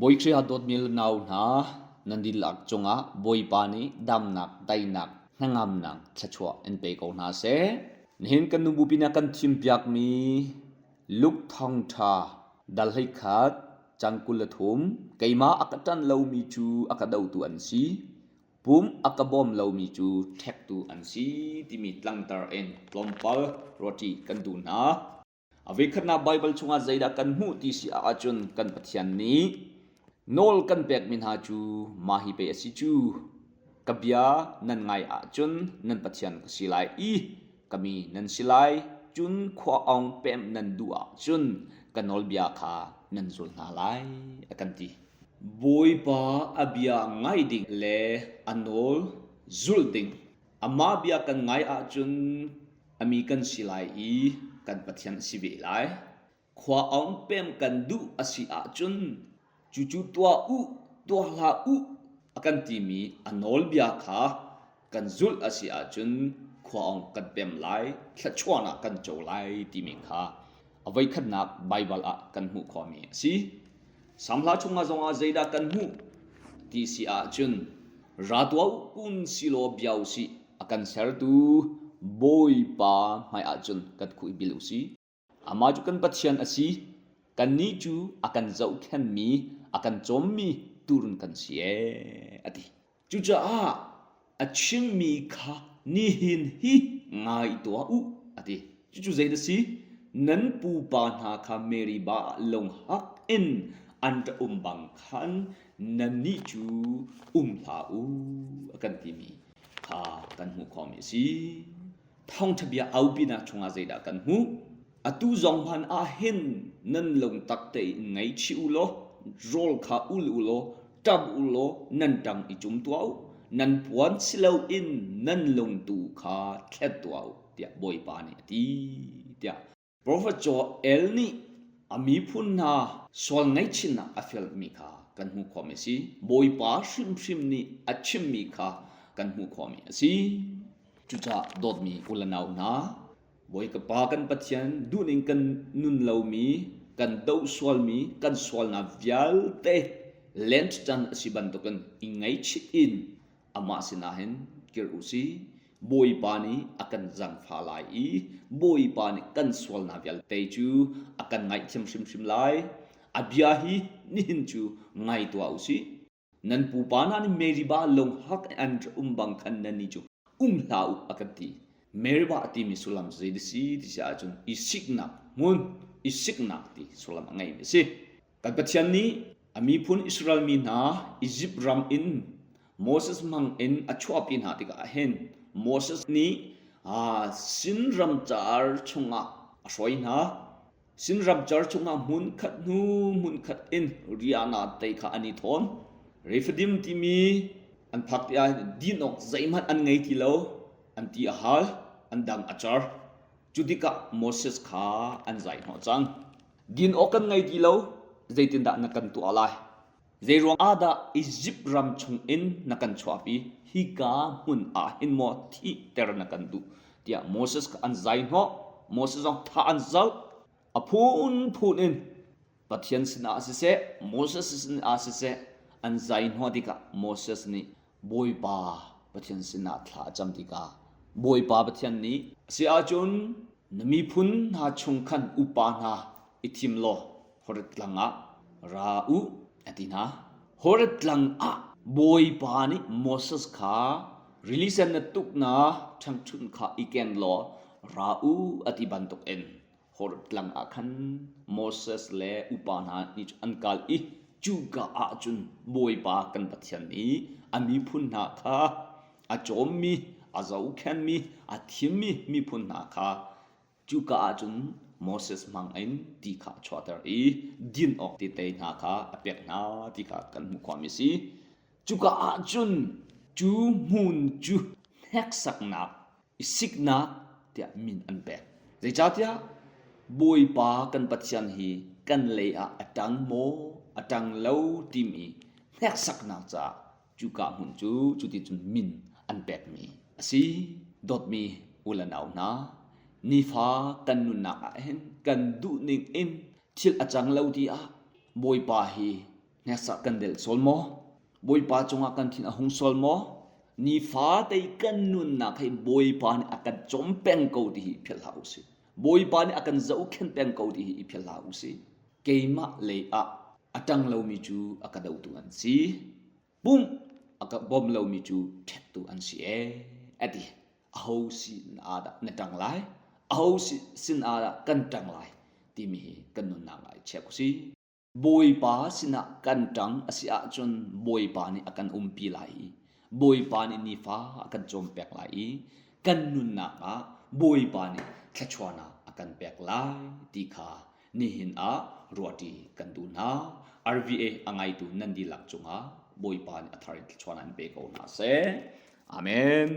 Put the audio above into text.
Bawi Khrih ah dawtmi nau hna, nan dihlak cungah Bawipa nih damnak, daihnak, hnangamnak thluachuah in pe ko hna seh. Nihin kan nu bupi nih a kan thimpiakmi Luke thawngṭha dal 11 cang 23 keimah a ka ṭanh lomi cu a ka dotu an si. Pum a ka bawm lomi cu ṭhektu an si timi tlangtar in tlawmpal ruahṭi kan duh hna. A voikhatnak Baibal chungah zeidah kan hmuh ti si ahcun kan Pathian nih nawl kan pekmi hna cu mah hi pei a si cu. Ka bia nan ngai ahcun nan Pathian ka si lai i ka mi nan si lai. Cun khua awng pemh nan duh ahcun ka nawlbia kha nan zul hna lai a kan ti. Bawipa a bia ngai ding le a nawl zulh ding. Amah bia kan ngai ahcun a mi kan si lai i kan Pathian a si ve lai. Khua awng pem kan duh a si ahcun cucu tuah u, tuah hlah u a kan timi a nawlbia kha kan zulh a si ahcun khua awng kan pem lai, thluachuahnak kan co lai timi kha a voikhatnak Baibal ah kan hmuh khawhmi a si. Samhla chungah zongah zeidah kan hmuh ti si ahcun ra tuah u kun silaw bia u sih a kan sertu Bawipa hmai ahcun kan khuh i bil u sih. Amah cu kan Pathian a si. Kannih cu a kan zohkhenhmi, a kan cawmmi tuurun kan si ee, a ti. Cucaah a chimmi kha nihin hi ngai tuah u, a ti. Cucu zei dah si? Nan pupa hna kha Meribah ah lunghak in an ra um bang khan nannih cu um hlah u, a kan timi kha kan hmuh khawhmi a si. Thawngṭha bia aupinak chungah zeidah kan hmuh? Atu zong hmanh ah hin nan lungtak tein ngaihchih u law rawl kha ul u law ṭap u law nan ṭang i cum tuah u. Nan puan si loin nan lung tu kha thlet tuah u, tiah Bawipa nih a ti, tiah Profet Joel nih a miphun hna sual ngaihchihnak a fialmi kha kan hmuh khawhmi a si. Bawipa hrimhrim nih a chimmi kha kan hmuh khawhmi a si. Cucaah dawtmi u le nau hna, Bawi ka Pa kan Pathian duhning kan nun lomi, kan doh sualmi, kan sualnak vialte Lent caan a si bantukin i ngaihchih in amah sinah hin kir u si. Bawipa nih a kan zangfah lai i Bawipa nih kan sualnak vialte cu a kan ngaihthiam hrimhrim lai. A bia hi nihin cu ngai tuah u sih. Nan pupa hna nih Meribah lunghak an um bang khan nannih cu um hlah u a kan ti. Meribah timi sullam cu zei si ti si ahcun i siknak hmun, i siknak ti sullam a ngeimi a si. Kan Pathian nih a miphun Israel mi hna Izipt ram in Moses hmang in a chuahpi hna tikah hin Moses nih sin ramcar chungah a hruai hna. Sin ramcar chungah hmun khat hnu hmun khat in riahnak tei kha an i thawn. Rephidim timi an phak tikah din awk zeihmanh an ngei ti lo. An ti a hal, an dang a car. Cu tikah Moses kha an zai hnawh cang. Din awk kan ngei ti lo, zeitindah na kan tuah lai? Zeiruang ah dah Izipt ram chungin na kan chuahpi? Hika hmun ah hin maw thihter na kan duh? Tiah Moses kha an zai hnawh. Moses zong tha an zalh. A phunphun in Pathian sinah siseh, Moses sinah siseh, an zai hnawh tikah Moses nih Bawipa Pathian sinah thla a cam tikah Bawipa Pathian nih a si ahcun na miphun hna chung khan upa hna i thim law Horeb tlang ah ra u a ti hna. Horeb tlang ah Bawipa nih Moses kha rili sen na tuknak ṭhangṭhunh kha i ken law ra u a ti bantukin Horeb tlang ah khan Moses le upa hna nih an kal i cuka ah cun Bawipa kan Pathian nih a miphun hna kha a cawmmi, a zohkhenhmi, a thimmi miphun hna kha cuka ah cun Moses hmang in ti kha a chuahter i din awk tete hna kha a pek hna ti kha kan hmuh khawhmi a si. Cuka ah cun cu hmun cu hneksaknak i siknak tiah min an pek. Zeicahtiah Bawipa kan Pathian hi kan lei ah a ṭang maw, a ṭang lo timi hneksaknak caah cuka hmun cu cuticun min an pekmi a si. Dawtmi u le nau hna, nifa kan nunnak ah hin kan duhning in thil a cang lo ti ah Bawipa hi Hneksak kan del sual maw? Bawipa cungah kan thin a hung sual maw? Nifate kan nunnak hi Bawipa nih a kan cawm peng ko ti hi philh hlah usih. Bawipa nih a kan zohkhenh peng ko ti hi i philh hlah usih. Keimah lei ah a ṭang lomi cu a ka dotu an si. Pumh a ka bawm lomi cu ṭhektu an si ee, a ti. Aho sin ah dah na ṭang lai? Aho sin ah dah kan ṭang lai? timi hi kan nunnak ah i check usih. Bawipa sinah kan ṭang a si ahcun Bawipa nih a kan umpi lai i Bawipa nih nifa a kan cawmpiak lai i kan nunnak ah Bawipa nih thluachuahnak a kan pek lai ti kha nihin ah ruahṭi kan duh hna. RVA a ngaitu nan dihlak cungah Bawipa nih a thar in thluachuahnak in pe ko hna seh. Amen.